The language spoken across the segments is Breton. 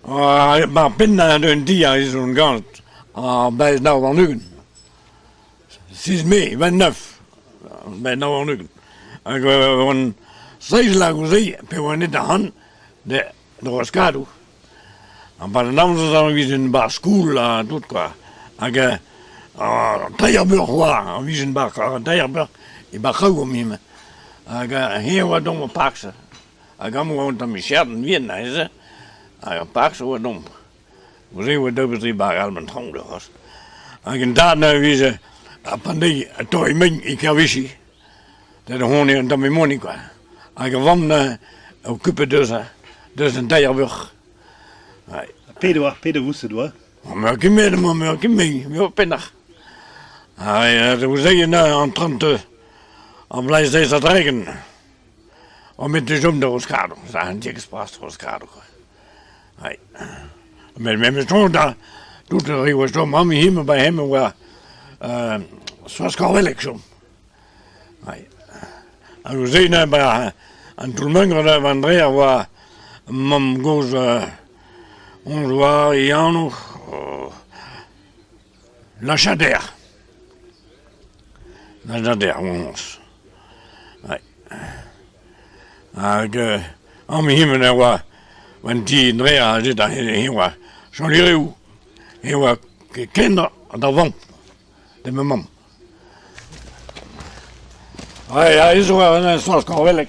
Ar pennañ d'un ti a on ganet ar bloaz 29. Seizh Mae, 29, 29. Hag on seizh vloaz goude pe oan aet ac'hann da Roskadoù. Ha 'pad an amzer e vijen 'ba ar skol ha tout kwa. Hag teir beur oa, e vijen 'ba teir beur e-ba c'hraou omp Hag eñ a oa deomp o park-se. Hag amañ oa un tamm cherden vihan neuze, hag ar park oa deomp. Goude e oa daou pe dri bag all d'an traoñ c'hoazh. Hag an tad neuze 'vije ha pa dei torr-mein e Kervichi, da hont eo un tamm emoni kwa. Hag ar vamm neuze okupet deus deus an teir vuoc'h. Pet oa, pet a voused oa? Me ket met emañ, me ket met, me pennac'h. Ha ouzh an 30 an bloaz deiz ha 30. On met da chom da Roskado, an tiegezh bras Roskado. Ai. Met memes soñj da tout ar re oa chom amañ hemañ ba hemañ oa Soaz Korveleg chom. Ai. Hag ouzh neuze ba an toull-meur da Andrea oa mamm-gozh hon oa e anv Lachader. Lachader honnezh. Ouais. Hag amañ hemañ a oa an ti Andrea aze da he oa Jean-Liriou. He oa ken da vamm, da ma mamm. Ouais, aze oa un soñj korvellek.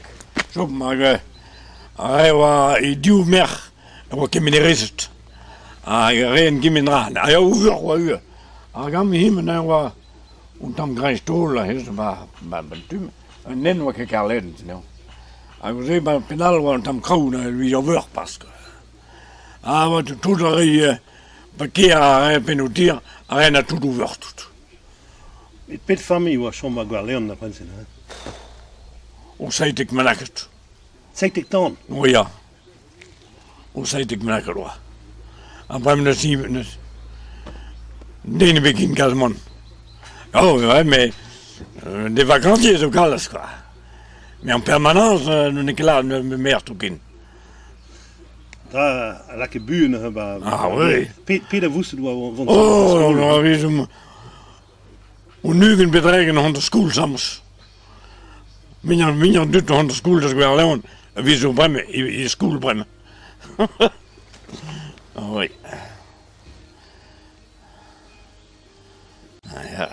Chom hag e oa e div merc'h a oa kemenerezed. Hag a raent kement dra. Ha ya ouveur oa ivez. Hag amañ hemañ a oa un tamm dreist-holl aze ba ba tu. Un nen oa ket karledet anezhañ. Hag neuze ba penn all oa un tamm kraou evit ar veur pask. Ha oa tout ar re ba kêr ar re pennoù-tir a raent tout ouveur tout. Met pet familh oa chom war Gwerleon ar poent-se neuze? O 17 bennaket. 17 tan? O ya. O 17 bennaket oa. Ha bremañ n'eus n'eus den ebet ken kalz mont. Oh, ouais, mais euh, des vacanciers zo kalz quoi. Mais en permanence, euh, n'on ket là, ne mer tout ken. Dra a lakae buan neuze ba... Ah oui. Pet, pet a voused oa vont Oh, on a Un 20 pe 30 hon da skol soms. Muioc'h muioc'h dud hon da skol da Gwerleon a vez zo bremañ e skol bremañ. Oui. Ah ya.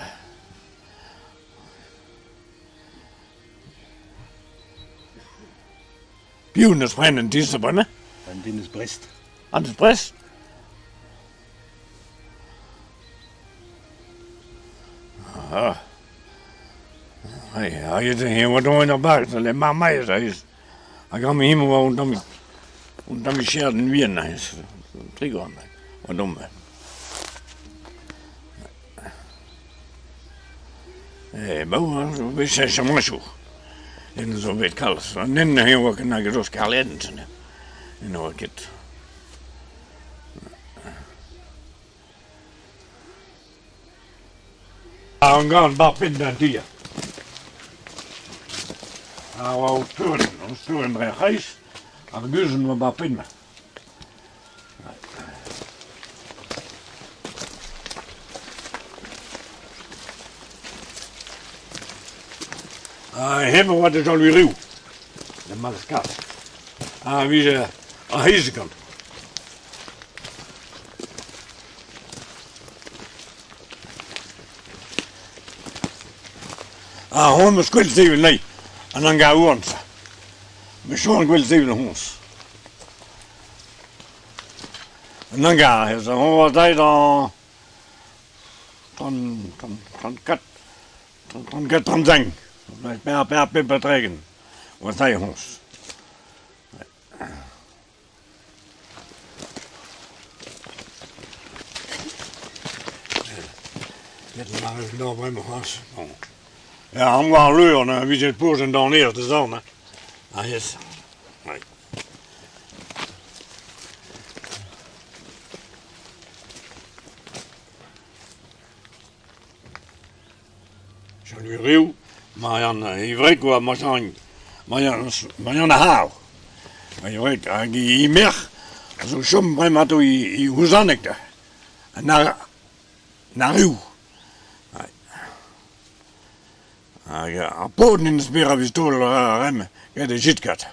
Piv 'neus prenet an ti-se bremañ? An den eus Brest. An deus Brest? Ah. Hag e oa dont en ur bag, le marmailh aze. Hag amañ hemañ oa un tamm un tamm cher d'an vihan aze, trigorn oa domp. Eh ben, zo bet cheñchamantoù. En zo bet kalz. An den ne oa ket nag eus Karlent. Ne oa ket. An gant bar penn d'an ti. A oa o steurenn, o steurenn dre ar c'hreiz, ar guzenn oa bar penn. Ha hemañ oa da Jean-Louis Riou, da Maleskas. Ha vije ar c'hiz gant. Ha c'hoant 'm eus gwell sevel anezhi, an angaouant-se. Me 'choant gwell sevel honnezh. An angar eo, on oa daet an 34, 34, 35, pevar, pemp ha 30, oa daet honnezh. Ya, an war leur na vije poz an dorn-aer da zorn hein. Ah yes. Oui. Jean-Louis Riou, Marianne e wreg oa Marianne, Marianne, Marianne ar Havr. E wreg hag he merc'h A zo chom bremañ atao e Rouzaneg da. An Arriv. Hag ar paotr n'en deus bet a-vez-taol a-rem get e jitkat.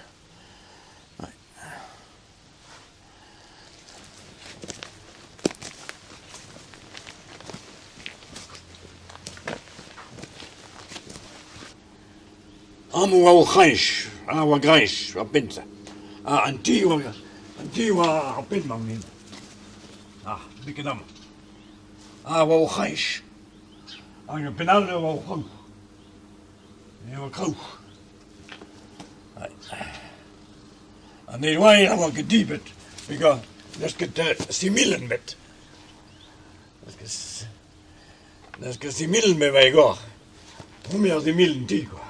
Amañ oa o c'hreñch, a oa greñch ar penn-se. Ha an ti oa an ti oa ar penn-mañ min. Ah, n'eo ket amañ. A oa o c'hreñch. Hag ar penn all e oa o c'hraou. E oa kraou. Ha ne oa a oa ket dibet, peogwir n'eus ket similenn bet. N'eus ket similenn bet war e gorr. Houmañ a similenn ti kwa.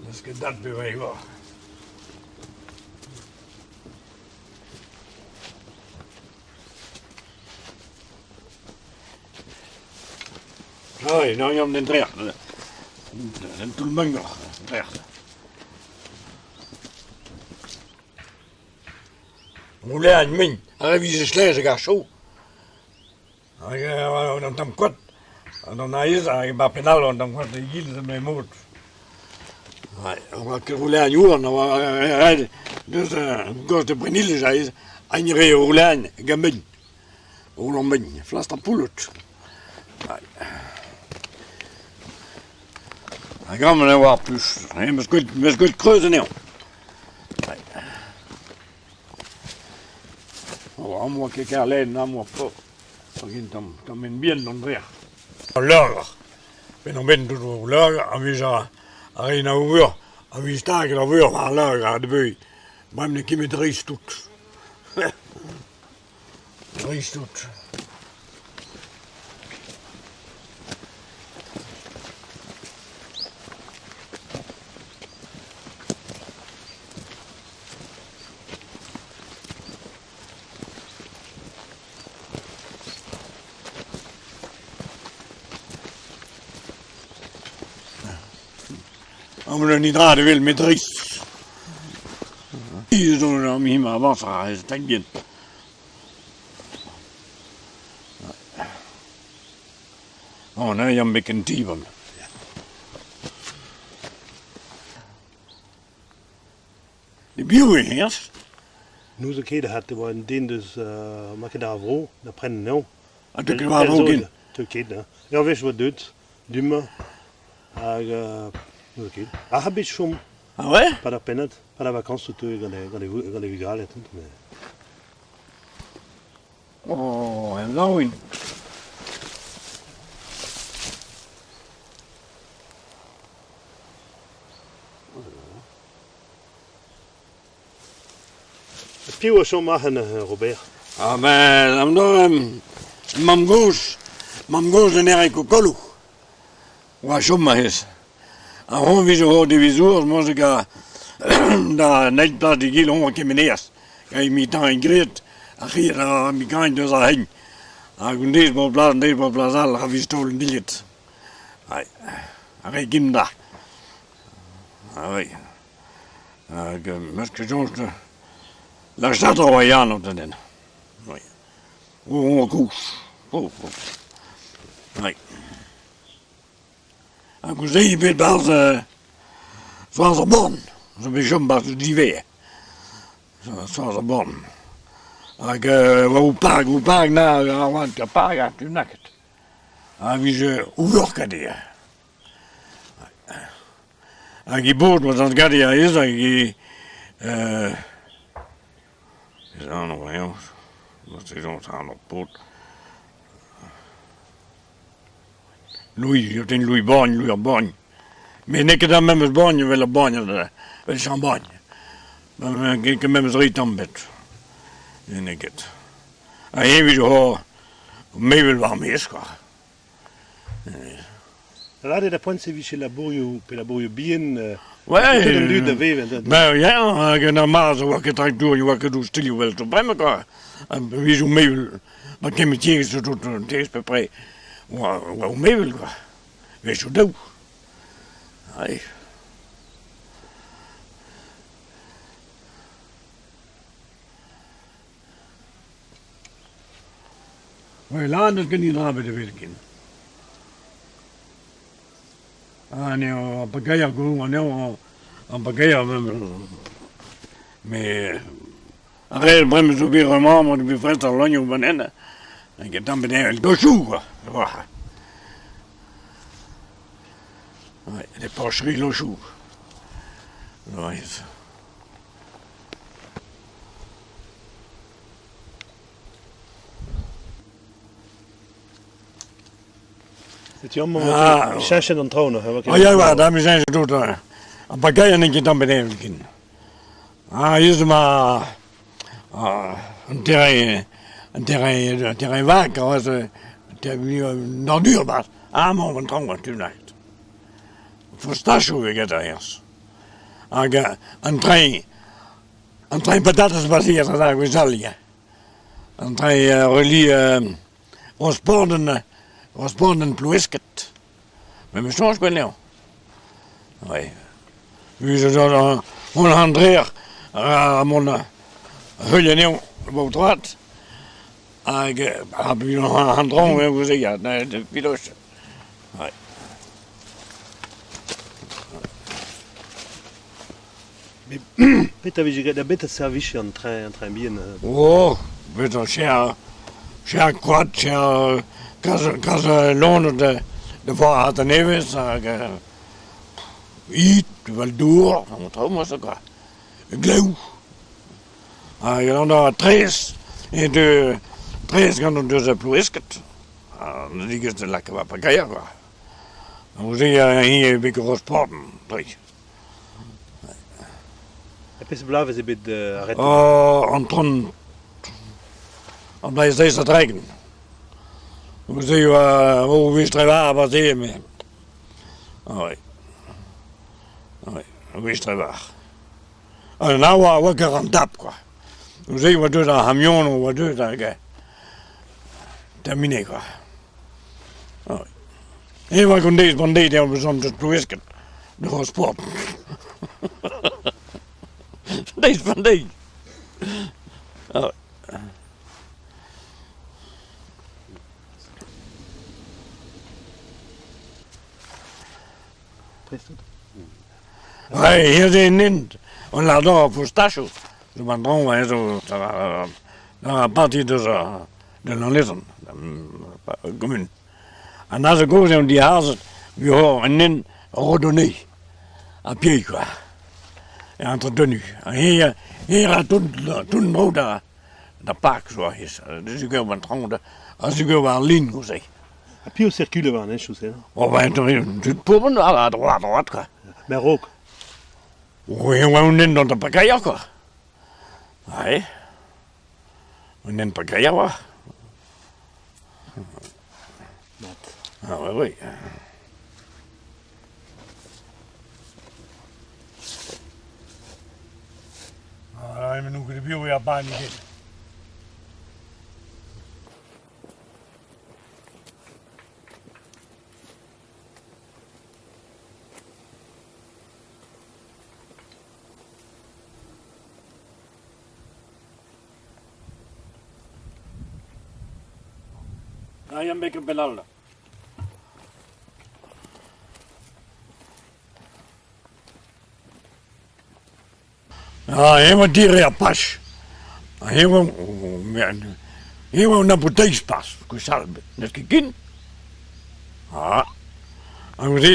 N'eus ket dat bet war e gorr. Ah, eno eo an drec'h, un toull-mangor, an drec'h. Moulin min, ar re vije sklêr hag ar chou. Hag an tamm koad, an aez hag ba penn all an tamm koad egile zo memes mod. Oa ket rouleañ houarn, oa ret deus gost de Brenniliz aze, hag re rouleañ gant mein. Rouleañ mein, flastrañ poullot. Hag amañ e oa ar pus, 'meus gwet 'meus gwet kreuz anezhañ. Amañ oa ket Kerlenn, amañ oa paotr. Hag un tamm tamm en bihan d'an drec'h. Al leurenn. Benn an benn tout o leurenn a vez ar re na veur a vez staget ar veur war al leurenn a debeuil. Bremañ n'eo ket met dreist-tout. Dreist-tout. Amañ un dra da wel met dreist. Zo ur hemañ avañs a ra tamm bihan. Oh, neuze am bet ken divan. Piv eo hennezh? N'ouzo ket avat e oa un den deus ma ket ar vro da pren anezhañ. Ha teu ket war ar vro ken? Teu ket, hein. Ur wech e oa deuet du-mañ hag n'ouzo ket. Ha bet chom. Ah ouais? Pad ar pennad, pad ar vakañsoù teue gant e, gant e, gant e vugale tout. Mais... Oh, en laouen. Piv a chom ac'hann, Robert? Ah ben, am mamm-gozh, mamm-gozh en Eric Okolou. Oa chom ahez. Ar c'hoant 'vije o devizour morzhek da an eil plas d'egile hoñ kemeneas. Hag emiñ graet ar c'hir a mikañ deus ar c'hein. Hag un deiz 'bo plas, un deiz 'bo plas all, a vije taol an dilhad. Ar re gimda. Ah oui. Hag 'meus ket soñj da lâret a oa Yann da den. Oui. Oh, kozh. Oh, oh. Oui. Hag ouzh se bet 'barzh Soaz ar Born, zo bet chom 'barzh ivez. Soaz ar Born. Hag oa o park, o park na a oa ur park ha tu naket. Ha vije ouvert eo. Hag e bod oa d'an gadiñ aes hag e ez anv eñ, anv paotr. Louis, eo den Louis Borgn, Louis ar Borgn. Met n'eo ket ar memes Borgn evel ar Borgn, evel Jean Borgn. N'eo ket memes re tamm ebet. N'eo ket. Ha eñ evit hor mevel war maez kwa. Lâret da poent se vije labourioù pe labourioù bihan Ouais, tout an dud da vevañ. Ben ya, hag en ar maz a oa ket traktour, oa ket oustilhoù evel zo bremañ kwa. Vizoù mevel, ma kement tiegezh zo tout an tiegezh peu près. Oa oa o mevel kwa. Wechoù daou. Ouais. Lan n'eus ket dra ebet evelkent. Ha n'eo ar pagaier gouzout anezhañ ar pagaier met ar re bremañ zo bet bremañ bet prest ar loenioù ganin n'eo ket tamm ebet gochoù kwa a-walc'h. Les porcheries lochoù. Setu amañ ah, cheñchet an traoù neuze. Ah ya, ya, da cheñchet tout. Ar bagailh n'eo ket tamm ebet ken. Ah, ez ma un terrain un terrain un terrain vak, un ordure 'barzh. Amañ an traoñ tu naet. Foustachoù eget a ers. Hag an train an train patatez baseet ar gwechall ivez. An train relie Rosporden Rosporden Ploueskad. Memes soñj gwell eo. Oui. Mont an drer ha mont heuliañ anezhañ war droad hag an draoñ eo gouze ya, piloch. Ouais. Petra vije graet da betra servij an train, an train bihan? Oh, bezañ cher, cher koad, cher kas, kas loened da, da varc'had a-nevez hag it, evel dour, an traoù ma-se kwa. Glev. Hag an traezh, e deu traezh gant an deus Ploueskad. An digez da lakaat war pagailh kwa. Neuze eñ eo bet Rosporden, dreist. Ha peseurt bloavezh eo bet arretet? An 30 an bleiz deiz ha 30. Neuze e oa o wech-tre-varr aze met oui. Oui, wech-tre-varr. An aour a oa ket rentapl kwa. Neuze e oa deuet ar c'hamionoù a oa deuet hag terminé kwa. E oa gant deiz ban deiz eo bezomp deus Ploueskad da Rosport. Deiz ban deiz. Prest out? Ouais, hiziv en hent, on lardor ar foustachoù. Zo ban draoñ zo a parti deus de Lanlezon, gumun. An aze gozh eo diharzet muioc'h un hent redonné ha piv kwa, entretenu. Eñ eñ ra tout tout an dro da da park zo aze, da zegas an traoñ da zegas war al lin neuze. Ha piv circule war an henchoù-se? Oh ben tud pauvre à droite, à droite quoi. Mais a-raok? Oui, oa un hent d'an parkeier quoi. Ouais. Un hent parkeier oa. Mat. Ah oui, oui. Ah, n'on ket piv eo ar bann ket. Ah, yann bet ket pell all. Ah, eñ oa dire ar pach. Eñ oa eñ oa un apoteis pas, gwechall, n'eus ket ken. Ah, ha goude,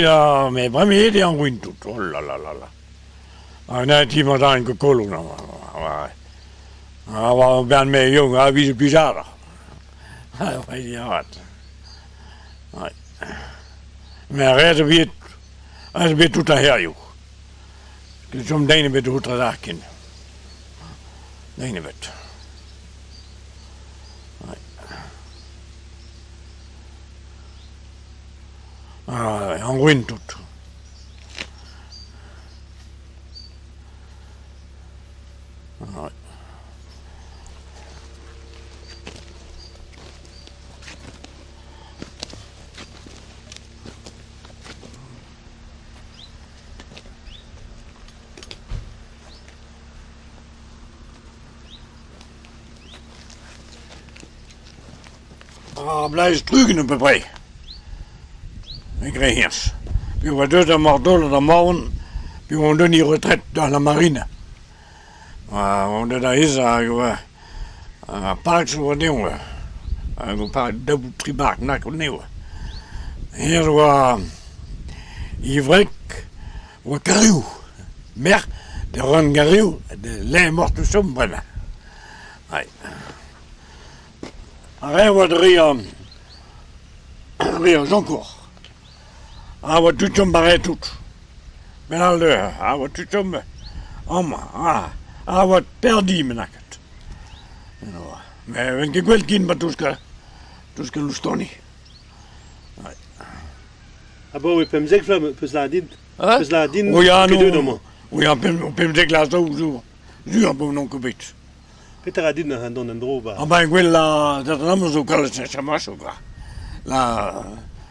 met bremañ eo eo an win tout, oh là là là là. Ha neuze ti 'mañ en kokolo, Ah, war bern me young, a vije plijador. Ah, avat. Met ret eo bet, ret eo bet tout ar c'hêrioù. Ne chom den ebet outre ar ken. Den ebet. Ah, an tout. Ar bloaz 30 à peu près. E Greñs. Piv oa deuet ar Mordol d'ar Morvan, piv oan deuet e retret dans la marine. Oan deuet a-ez hag oa ar park zo oa dezhañ hag o park daou tri bark nak anezho. Hennezh oa e wreg oa Kariou, merc'h da Ron Gariou, lec'h emaoc'h o chom bremañ. Ar re a oa dre an dre ar Jankour a oa tud chom barrek tout. Met al leur a oa tud chom amañ a oa perdi bennaket. Met ne vez ket gwell ken 'ba Touska, Touska Loustoni. Abaoe 15 vloaz 'peus lâret din. 'Peus lâret din ket deuet amañ. Oui, 15 vloaz zo, sur, sur abaoe n'on ket bet. Petra a ra dit neuze dont en-dro 'ba... Ah ben gwell la amañ zo kalz chamachoù kwa. La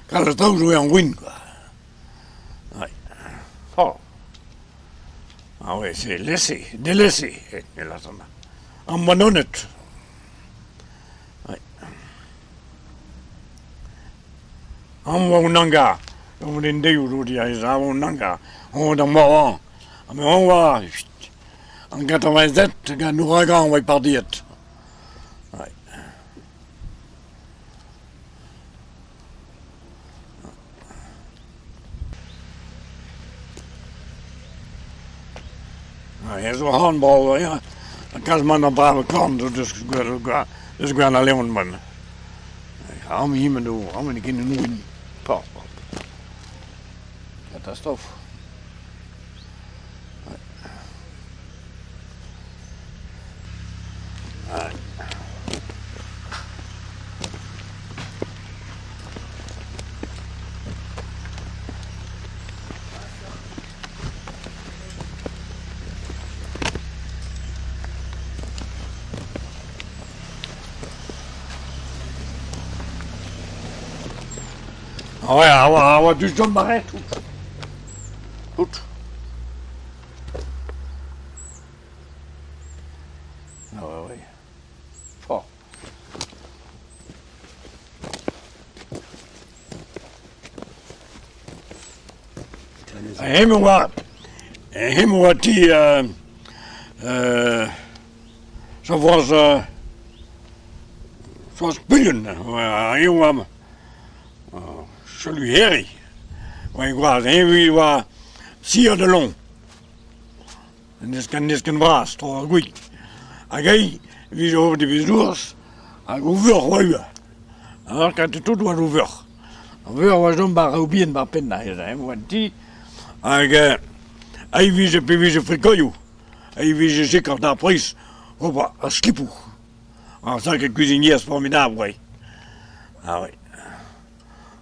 kalz traoù zo en win kwa. Ouais. Oh. Ah ouais, c'est laissé, délaissé, Abandonnet. Ouais. Amañ oa un hangar, on en deioù zo diaes, amañ un hangar, on d'ar Morvan. Ha me on oa An 87 gant an ouragan oa partiet. Ouais. Ha zo c'hoant brav, ya. Kalz man an brav korn zo deus deus gwern al Leon bremañ. Amañ hemañ do, amañ n'eo ket un ouenn. Catastrophe. A oa du chom barrek tout. Tout. Ah ouais, ouais. Fort. Hemañ oa, hemañ oa ti Jean-François François Pullen, eñ oa Celui Herri oa e gwaz, eñ e oa Sir de Long. N'eus ket bras, tro ar gwig. Hag eñ e vije ober devezh hag o vuoc'h oa ivez. Alors kant tout oa o vuoc'h. Ar vuoc'h oa chom 'ba ar bihan 'ba ar penn aze, eñ oa en ti. Hag eñ vije pe vije frikoioù, eñ vije sikour d'ar priz ober ar skipoù. Ar sacré cuisinier formidable, oui. Ah oui.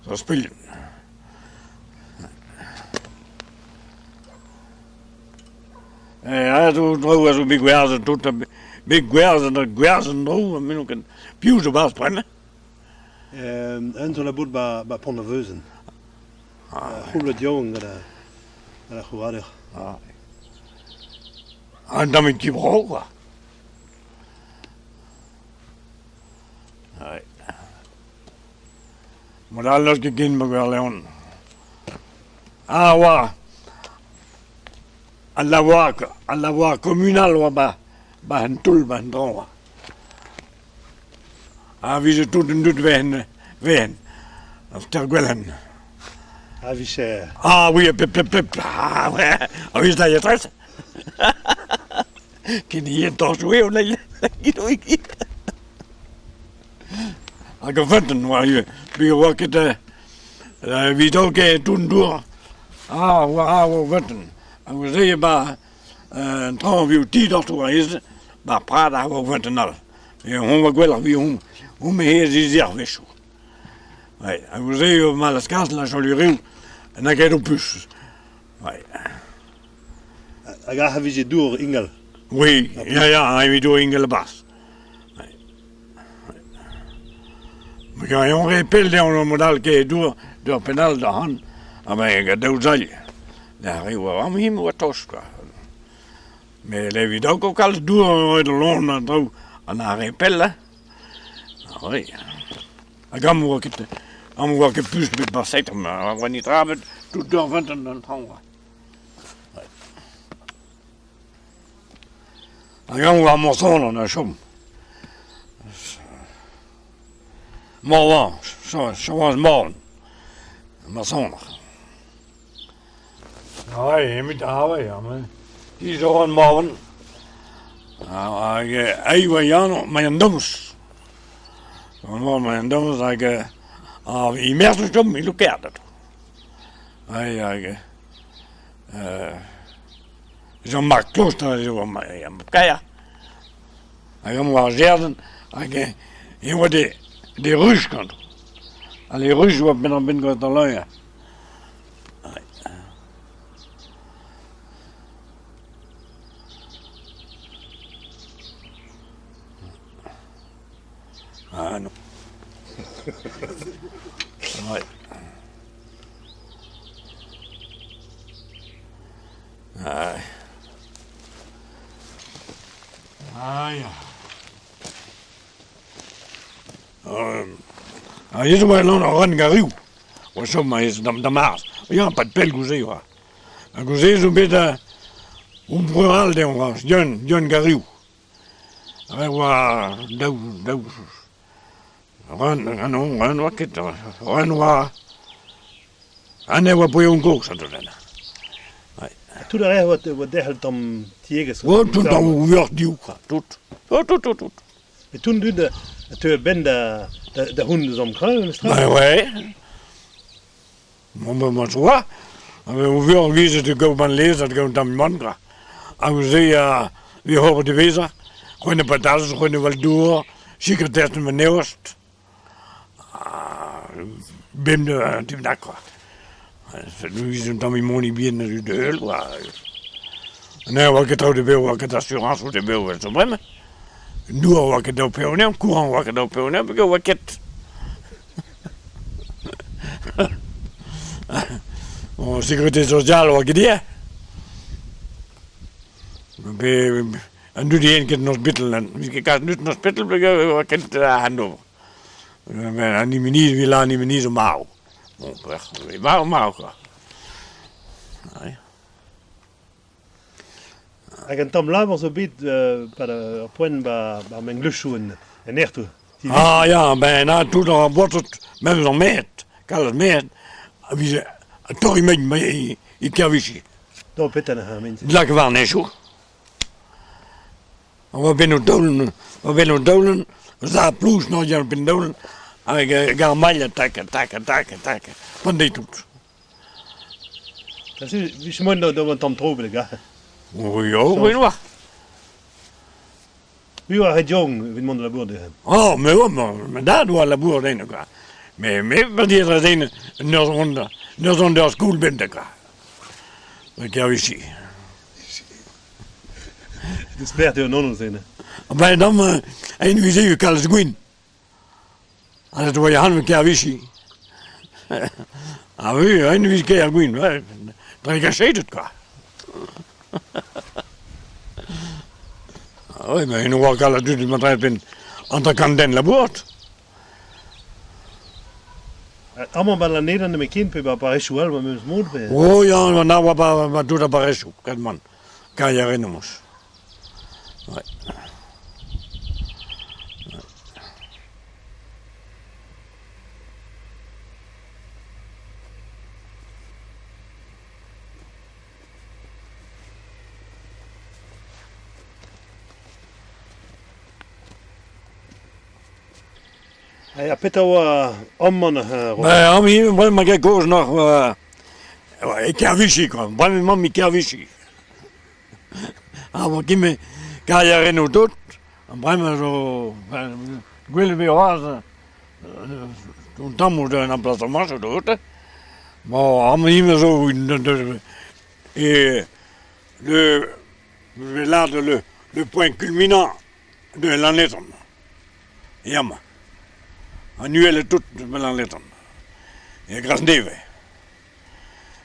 Zo spilh. Eh, zo traoù a zo bet gwerzhet tout, bet gwerzhet ha gwerzhet an draoù, me n'on ket piv zo 'barzh bremañ? Un zo labour 'ba 'ba Pont-ar-Veuzenn. Ar c'houblad yaouank gant ar c'hrouadur. Ah. Un tammig ti brav, quoi. Mod all n'eus ket ken ma Gwerleon. Ah oa al labour al labour komunal oa 'ba 'ba an toull 'ba an traoñ oa. Ha vije tout an dud 'vehen 'vehen ar Ster-Gwelenn. A vije... Ah oui, pep pep pep ah ouais, a vije da yetres. Ken hir dañs eo Hag ar feunteun oa ivez, peogwir 'oa ket evit ket toull-dour. Ah oa ah oa feunteun. Hag neuze 'ba an traoñ 'vi ti doc'hto aze 'ba ar prad a oa feunteun all. Hoñ 'oa gwelloc'h 'vit hoñ. Hoñ he zizer a-wechoù. Ouais, hag neuze eo Malazkas la Jolirioù n'a ket o pus. Ouais. Hag ac'h a vije dour ingal? Oui, ya, ya, evit dour ingal a-barzh. Eñ re pell dezhañ mod all ket dour, dour penn all da c'han, ha ben gant daou zailh. Da re oa amañ oa tost kwa. Met evit daou kalz dour oa lon an traoù, an ar re pell hein. Ah oui. Hag amañ 'oa ket amañ 'oa ket pus bet 'ba seitek ma oa netra ebet tout d'ur vintin d'an traoñ kwa. Hag amañ 'oa ar morsonan a chom. Morvan, Chañs Morvan, morsoner. Ouais, emañ ah ouais, amañ. Dizoran Morvan. Hag eñ oa Yann Maen-Domz. Maen-Domz hag e merzh o chom e Lokerdet. Ouais, hag Jean-Marc Kloster zo mab-kaer. Hag amañ war ar gerden hag e oa des ruches ganto. Ha les ruches oa penn-ar-benn gant an loer. Ah non. Ouais. Ah. Ah ya. Ha ez oa lan ar ran gariou. O chom ez d'am d'am arz. Ya, pad pell gouze oa. Ha gouze zo bet un breur all dezhañ c'hoazh, Yann, Yann Gariou. Ha oa daou, daou, Ran, non, ran oa ket, ran oa... An e oa poeon kozh a-dreñv. Tout a rae oa derc'hel tamm tiegezh. Oh, tout an vuoc'h div, quoi, tout. Oh, tout, tout, tout. Et tout an dud a teu a-benn da, da, da c'houn deus am kreñv, memestra? Ben ouais. Bon, ben, ma joa. O vuoc'h vizet da gaout an lez, da gaout an mann, quoi. Hag se vi c'hor diwezhañ, c'hwennez patatez, c'hwennez val-dour, sikatez ma neost. Bemdez un ti bennak kwa. Setu un tamm moni bihan da heul kwa. Ne oa ket traoù da bev, oa ket asurañsoù da bev evel zo bremañ. Dour oa ket daou pev anezhañ, courant oa ket daou pev anezhañ peogwir oa ket. Bon, sécurité sociale oa ket ivez. An dud eo ket en ospital, n'eus ket kalz dud en ospital peogwir oa ket an ober. An hini evit an hini zo marv. Bon, marv, marv kwa. Hag un tamm labour zo bet 'pad ur poent 'ba ar mengleuzioù en en Erto. Ah ya, ben na tout ar baotred, memes ar merc'hed, kalz merc'hed, a vije torriñ mein e Kervichi. D'ober petra neuze ar mein-se? Lak warnezho. Oa benn o daolenn, oa benn o daolenn, za plouz neuze ar benn daolenn, hag hag ar mailh tak, tak, tak, tak, pan deiz tout. Vije moaien d'ober un tamm tro betek aze. Oh ya, oui oa. Piv a ret yaouank evit mont da labour dezhañ? Oh, me oa, ma dad oa labour den kwa. Me, me va dir da den en ur zont, en ur zont d'ur skol bemdez kwa. Kervichi. Despert eo an anv-se. Ben dam, en vize kalz gwin. Ha da oa anv Kervichi. Ah oui, en vize ker gwin, ouais. Dre gachedet quoi. Ah oui, mais en oa kalz a dud ma penn 50 den labourat. Amañ 'ba Lannedan nemetken pe 'ba parrezioù all 'ba memes mod pe? Oh ya, na oa 'ba tout ar parrezioù, ket-man. Kaier enoz. Ouais. Ha petra oa amañ neuze? Ben amañ bremañ ket kozh noc'h e Kervichi kwa, bremañ emaomp e Kervichi. Ha oa ket me karierennoù tout, bremañ zo gwell e vez c'hoazh un tamm ouzh an emplasamant tout. Bon amañ ivez zo e le le le point culminant de Lanleton. Ya ma. An uhel eo tout de Lanleton. E Grasnevez.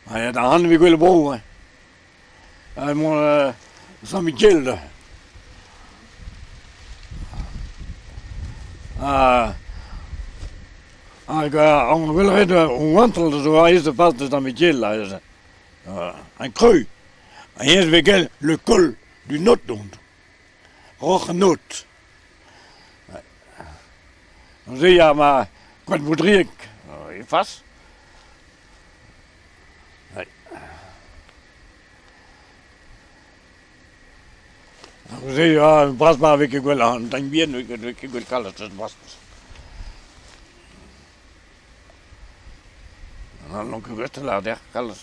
Ha da ran evit gwell bro, hein. Ha emañ Saint-Michel da. Ha Hag an gwelred o antrel zo aes da fas deus ar metiel aze. Un creux. Ha hennezh vez graet le col du nod dont. Roc'h an nod. Neuze ya ma koad Boudrieg e fas. Neuze ya bras-ma vez ket gwell an tamm bihan vez ket gwell kalz eus bras. N'on ket gouest da lâret deoc'h kalz.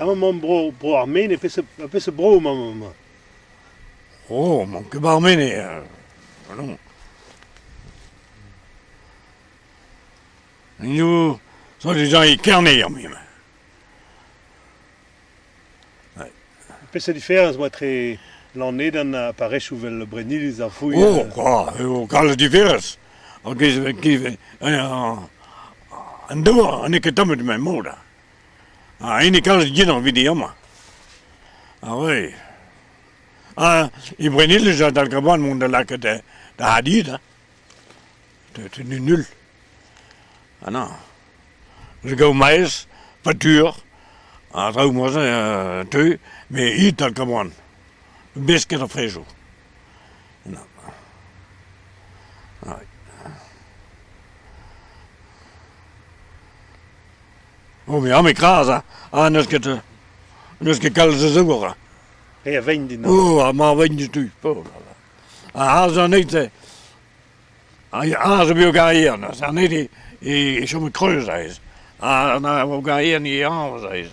Amañ emañ bro bro ar Mene, peseurt peseurt bro emañ amañ? Oh, 'mañ ket 'ba ar Mene, non. Nous zo dija e Kerne amañ. Peseurt diferañs 'oa etre Lannedan ha parrezioù 'vel Brenniliz ar Fouilh? Oh, kwa, eo kalz diferañs. An douar n'eo ket tommet met mod. Ha hini kalz genoc'h evit amañ. Ah oui. Ah, e Brenniliz adal kaban mont da lakaat da hadid, hein. C'est nul. Ah non. Je gav maez, pâture, ha traoù moazen teu, met it al kaban. Besket ar frejoù. Non. Oh, mais ah, mais kras, hein. Ah, n'eus ket, n'eus ket kalz a zour, hein. Re a vein din. Oh, ha ma vein du tout. Oh, Ah, aze an eil-se. Aze eo gaer neuze. An eil e chom kreuz aze. Ha eo gaer ni añv aze.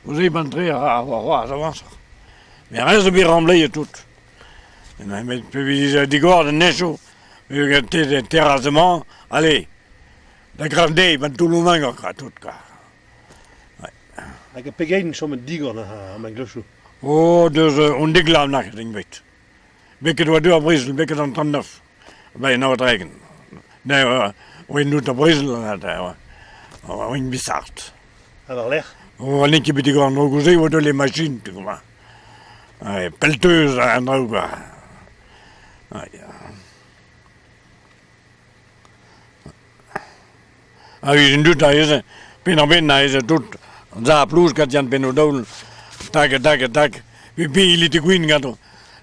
Ouzh ban tre a oa c'hoazh avañsoc'h. Met aze zo bet rambleiet tout. Met pe vije digor an neñchoù, terrasse-mañ, allez, da Grandez, ban Touloumagn kwa, tout kwa. Hag pegeit chomet digor ar mengleuzioù? Oh, deus on dek vloaz nac'het bet. Beket oa deuet ar brezel, beket an 39. Ben, en Aodregen. Ne, oa out ar brezel, oa bizart. Ha war-lerc'h? Oh, n'eo ket bet digor an drogoù-se, oa deuet les machines, tu vois. Ouais, pelleteuse an draoù, quoi. Ouais. Hag an dud aze, penn-ar-benn aze tout, an za plouz gant Yann Pennodaol, tak ha tak ha tak, pe lite gwin ganto.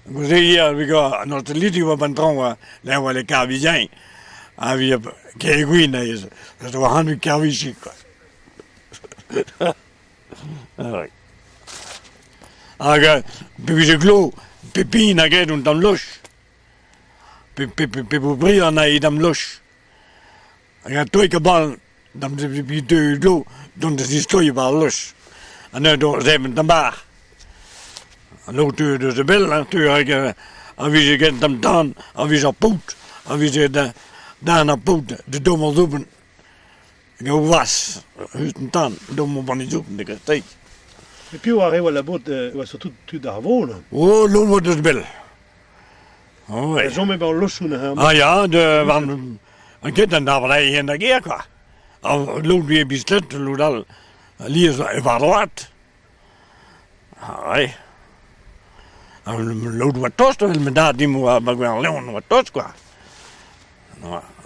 Goude ivez, an ostaliti oa 'ba 'n traoñ oa, lec'h oa le Kervizien, ha vi ker gwin aze, ez oa anv Kervichi kwa. Hag pe vije glo, pep hini a gred un tamm loch. Pep obrier a d'am loch. Hag an toig a bal d'am deu dont da zistoiñ war al loch. Ha neuze d'o zebriñ d'am bar. An aotrou deus a bell, an teu hag a vije get d'am tan, a vije ar paotr, a vije dan ar paotr da dommañ soubenn. Hag a oas eus an tan, dommañ banne soubenn da greisteiz. Met piv ar re oa labourat oa surtout tud ar vro neuze? Oh, lod oa deus bell. Oh, ouais. Chom eo lochoù neuze. Ah ya, de, war an ket an darvreien da gêr quoi. Lod e bisklet, lod all lies war droad. Ah ouais. Lod oa tost, evel ma dad dimp oa ba Gwerleon oa tost quoi.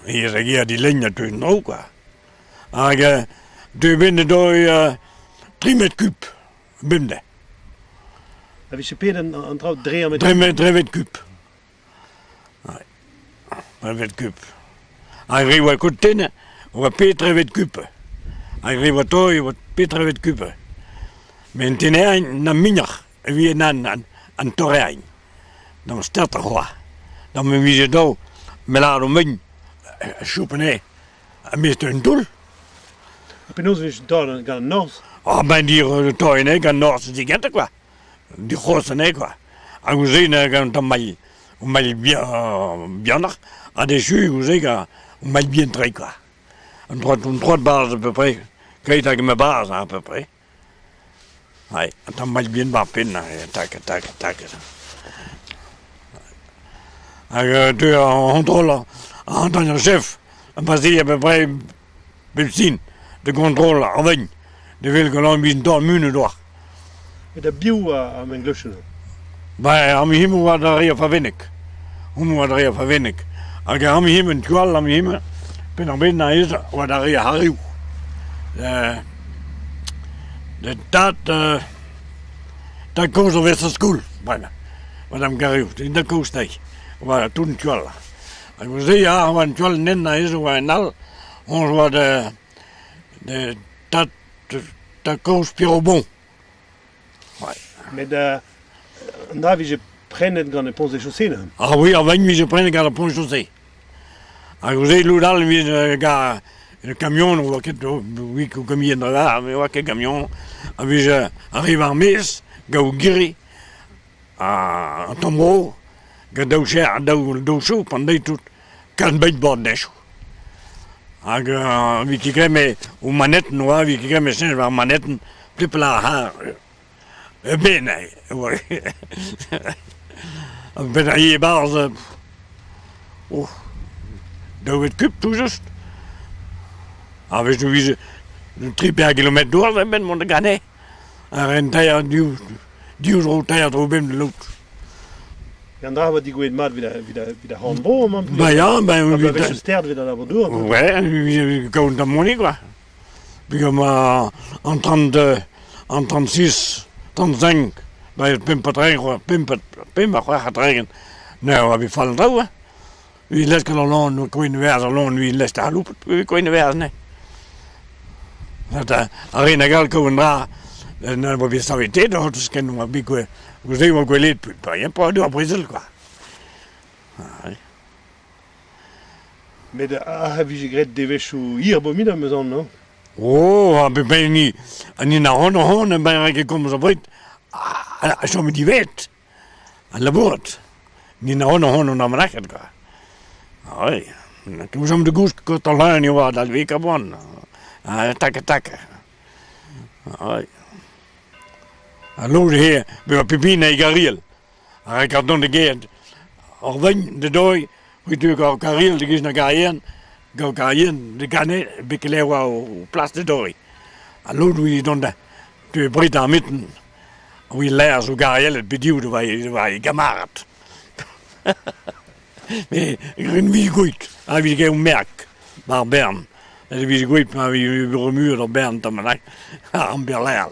Hir a gêr dileign a teu en-dro quoi. Hag deu benn doi 3 metr kub. Bemdez. A vije pet an, an traoù dre ar Dre, dre metr kub. Ouais. Dre metr kub. Ar re oa koten oa pet dre metr kub. Ar re oa toi oa pet dre metr kub. Met an tennerien na muioc'h evit an, an, an torrein. D'am start ar c'hoar. D'am vije dav me lâr o mein choup anezhe. Ha me un toull. Ha penaos e vez taol gant an norzh? Ah ben dir taol anezhe gant an norzh digentañ kwa. Dic'hroz anezhe kwa. Hag ouzh-se gant an mailh mailh bihanoc'h ha dechu ouzh-se gant mailh bihan-tre kwa. An troad an troad bras à peu près. Keit hag ma bras à peu près. Ouais, un tamm mailh bihan 'ba ar penn tak tak tak. Hag teu an c'hontrol an ar chef a base à peu près bep sin da gontrol ar vein da wel gant an biz taol munut oa. Met da biv ar mengleuzioù? Ba ar mihimoù oa da re ar Favenneg. Homañ oa dre ar Favenneg. Hag ar amhim, un tu all amhim, Penn-ar-Bed neuze oa da re ar C'harrioù. Da tad tad-kozh o vezañ skol bremañ, Madame Garrioù, tad-kozh dezhi, oa tout an tu all. Hag neuze ya, oa an tu all nen neuze oa un all, hoñ oa da da tad tad-kozh Pierre Bon. Met an dra vije prenet gant ar Ponts-et-Chaussées neuze? Ah oui, ar vein vije prenet gant ar Ponts-et-Chaussées. Hag ouzh lod all evit gant ar camion oa ket o kamion da ne oa ket camion a vije arriv ar maez gant girri an tamm bro gant daou cher daou daou chou pan deiz tout kalz beit bord dezho. Hag evit ket graet me o manetenn oa evit ket graet me cheñch war manetenn pep ar c'harr ben eo Ben e-barzh oh daou vet kup tout just. A-wechoù 'vije tri pevar kilometr douar a-benn mont da Gane. Ar ren teir div div dro teir dro bemdez lod. An dra a oa degouezhet mat evit ar c'horn-bro amañ. Ba ya, ben... Ha bloavezhioù stert evit al labour-douar. Ouais, evit kaout an money quoi. Peogwir ma an 32, an 36, 35, ba pemp ha tregont, pemp pemp ha c'hwec'h ha tregont, neuze oa bet fall an traoù hein. Evit leskel al loen, koin werzh al loen evit lest ar c'haloupet, evit koin werzh anezhe. Ar re nag all kaout un dra, na oa bet saveteet oc'h ken oa bet goude oa gwelet pa oa brezel quoi. Met ac'h a vije graet devezhioù hir bominabl 'm eus aon, non? Oh, ha pep hini, an hini a ran hon, ben a ket komz abred, a chom divet, a labourat. Ni a ran hon an amalaket, quoi. Ah oui, ouzomp da gousk ket al leun eo da vek a boan. Tak tak. Ah oui. Ha lod eo, bezañ pep hini e gariel. Ar re dont da gêr ur vein da doi, c'hwi gant kariel da giz na garien, gant karien da gane betek lec'h oa o plas da doriñ. Ha lod oa dont da bred ar mitten, oa laer zo garielet bet div da oa e gamarad. Met ren gouit, ha evit gaout merk war bern. Evit gouit ma vije remuet ur bern tamm bennak, ar berlaer.